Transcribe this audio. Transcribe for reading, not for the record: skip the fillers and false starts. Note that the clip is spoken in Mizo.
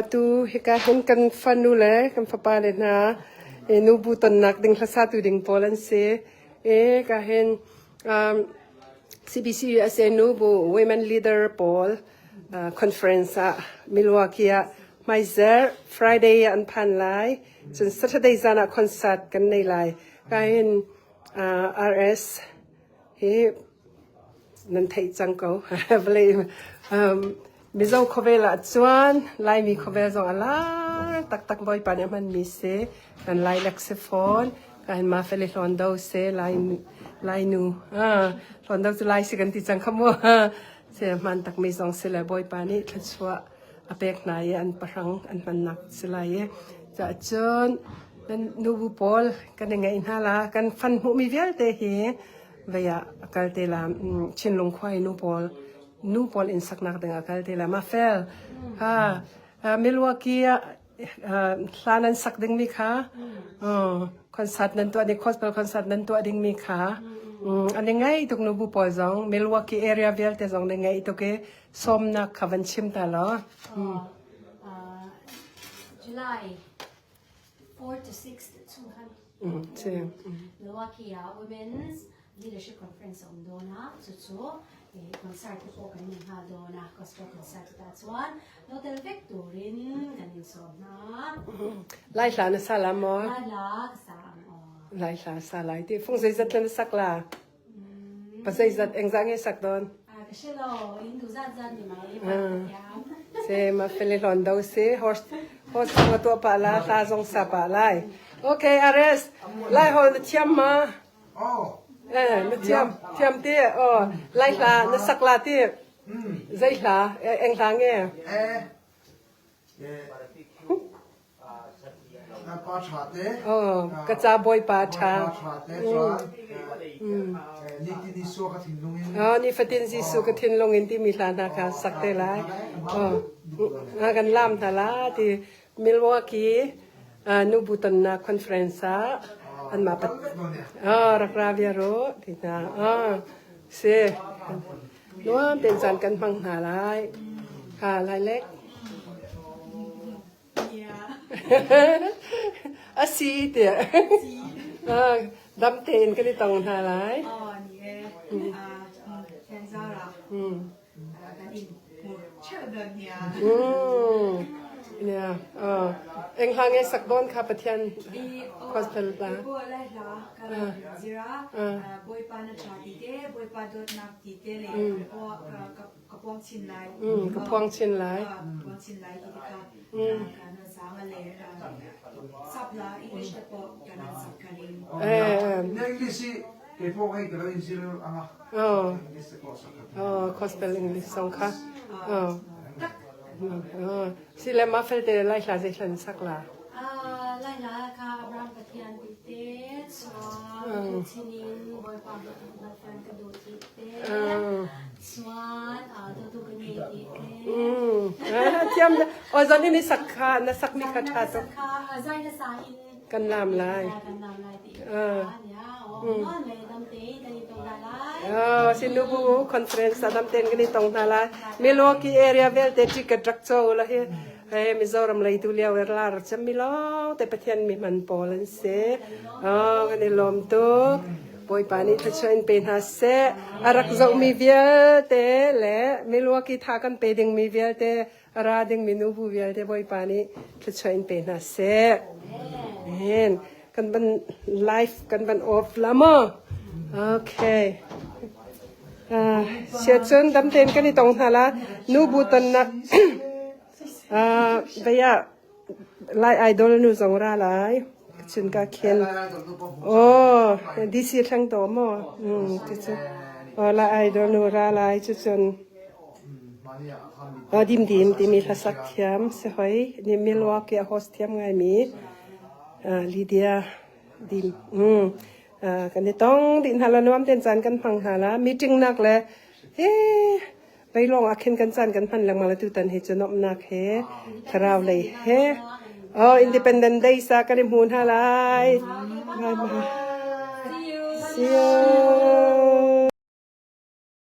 Atu hika hin kan fanu le kan fapa le hna nubu tonnak ding hlasatu ding pawl an si. E ka hin um, CBC USA nubu Women Leader pawl uh, conference ah Milwaukee ah hmaizerh Friday ah an phan lai. Cun Saturday zan ah concert kan nei lai. Ka hin uh, RS hi nan theih cang ko. Vawlei um, Mizo khuavel ah cun Laimi khuavel zong a lar taktak Bawipa nih a hmanmi si. Kan Lailek si fawn. Ka hin Mafeli Hlawndo si Lai Lainu. Ah, Hlawndo cu Lai si kan ti cang kha mu. Si hman takmi zong si le Bawipa nih thluachuah a pek hna i an pahrang an hmannak si lai i. Cun nan nubu pawl kan i ngeih hna la kan fan hmuhmi vialte hi vei ah a kal te la Chinlung khua i nu pawl nu pawl inn saknak ding a kal te la ma fel ha Milwaukee ah hla nan sak dingmi kha concert nan tuah ding gospel concert nan tuah dingmi kha an i ngai tuk nu bu pawl zong Milwaukee area vialte zong na ngai tuk i sawmnak kha van chim ta law July 4 to 6 chung khan Milwaukee ah Women's Leadership Conference a um dawn a, chu chu concert te pawh kan nei nghal dawn a, gospel concert te tah chuan lo tel vek turin kan insawm hna. Lai hla na sa la maw? Lai hla ka sa ang aw. Lai hla sa lai ti. Fung zeizat la na sak la? Pa zeizat engzah nge sak dawn? Ka hre lo, in duh zat zat ni mai. Se ma feli hlon do si horse horse zong a tuah pah la, hla zong sa pah lai. Okay, Ares, lai hol na thiam ma? Eh, na thiam, thiam ti. Oh, lai hla na sak la ti. Zei hla, eng hla nge? Pa ṭha te. Oh, ka ca Bawipa ṭha. Pa ṭha te chuan nitin Jesuh ka thinlung in. Oh, nifatin Jesuh ka thinlung in timi hla hna kha sak te lai. Oh, kan lam hna la ti Milwaukee nubu tonnak conference ah anmah pat oh, rak ra bia ru ti hna. Oh, si. Nuam tein caan kan hmang hna lai. Ha lai lek. A si tiah. Dam tein kan i tong hna lai. Aw ni e. Thianzara. Kan in hmu theuh dawn nia. Yeah. Oh. Eng hla nge sak dawn kha Pathian gospel hla. Bo lai hla ka zira Bawipa na tha ti te Bawipa dawtnak ti te le ka phuang chin lai. Ka phuang chin lai. Ka phuang chin lai ti te kha ka nan sang le sap la English te pawh ka nan sak ka ring. English i kei pawh hei ka lo in zir anga. Oh. English te pawh sak ka. Oh, gospel English song kha. Oh. Si le ma fel te lai hla zei hlan sak la. Lai hla kha Abraham Pathian ti te chuan chinin Bawipa Pathian ka duh ti te chuan dawtu ka ngei ti te. Thiam o zon in sak kha na sak mi kha tha tuk. Zai na sa in Kan lam lai. Kan lam lai ti. Oh, Sinubu conference adam ten kan i tong hna lai. Milwaukee area vialte ticket rak cho la hi. Hey, Mizoram lei tu liao er lar cem mi long te Pathian mi hman pawl an si. Oh, kan i lawm tuk. Bawipa nih thluachuah in pe hna seh. A rak zohmi vialte le Milwaukee tha kan pe dingmi vialte A ra dingmi nubu vialte Bawipa nih thluachuah in pe hna seh. Amen. Kan van live kan van off la maw? Okay. Uh, siacun dam tein kan i tong hna la. Nubu tonnak uh, vaya Lai idol nu zong ra lai. Cun ka khen. Oh, DC thlang to maw? Mm, cucu. Oh, Lai idol nu ra lai cucun. Dimdim timi hlasak thiam si hoi. Ni Milwaukee a host thiam ngaimi Lydia Dim. Mm. Kan i tong dih hna la nuam ten caan kan hmang hna la. Meeting nak le he vei lawng ah khin kan caan kan hman lengmang la tutan hi cu nuamhnak he thlarau lei he oh Independent Day sa kan i hmu hna lai. Bye bye. See you.